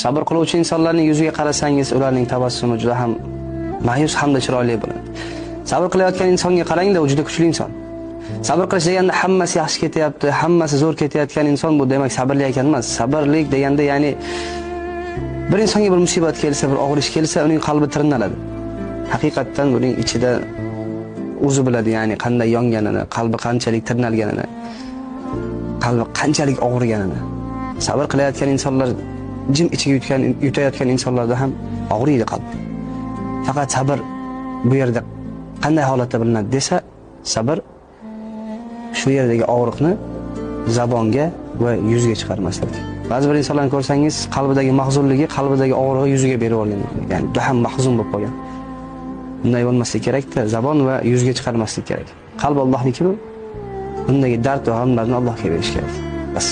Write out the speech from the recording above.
Sabr qiluvchi insonlarning yuziga qarasangiz, ularning tabassumi juda ham ma'yus hamda chiroyli bo'ladi. Sabr qilayotgan insonga qarangda, u juda kuchli inson. Sabr qilish deganda hammasi yaxshi ketyapti, hammasi zo'r ketayotgan inson bu demak sabrli ekan emas. Sabrlik deganda, ya'ni bir insonga bir musibat kelsa, bir og'ir ish kelsa, uning qalbi tirnaladi. Haqiqatdan buning ichida o'zi biladi, ya'ni qanday yonganini, qalbi qanchalik tirnalganini, qalbi qanchalik og'riganini. Sabr qilayotgan insonlar jim ichiga yutayotgan insonlarda ham og'riydi qalb. Faqat sabr bu yerda qanday holatda bilinadi desa, sabr shu yerdagi og'riqni zabonga va yuzga chiqarmaslik. Ba'zi bir insonlarni ko'rsangiz, qalbidagi mahzunligi, qalbidagi og'rig'i yuziga berib olgan. Ya'ni juda ham mahzun bo'lib qolgan. Bunday bo'lmasligi kerakda, zabon va yuzga chiqarmaslik kerak. Qalb Allohniki bu. Bundagi dard va g'amlarni Allohga berish kerak. Bas.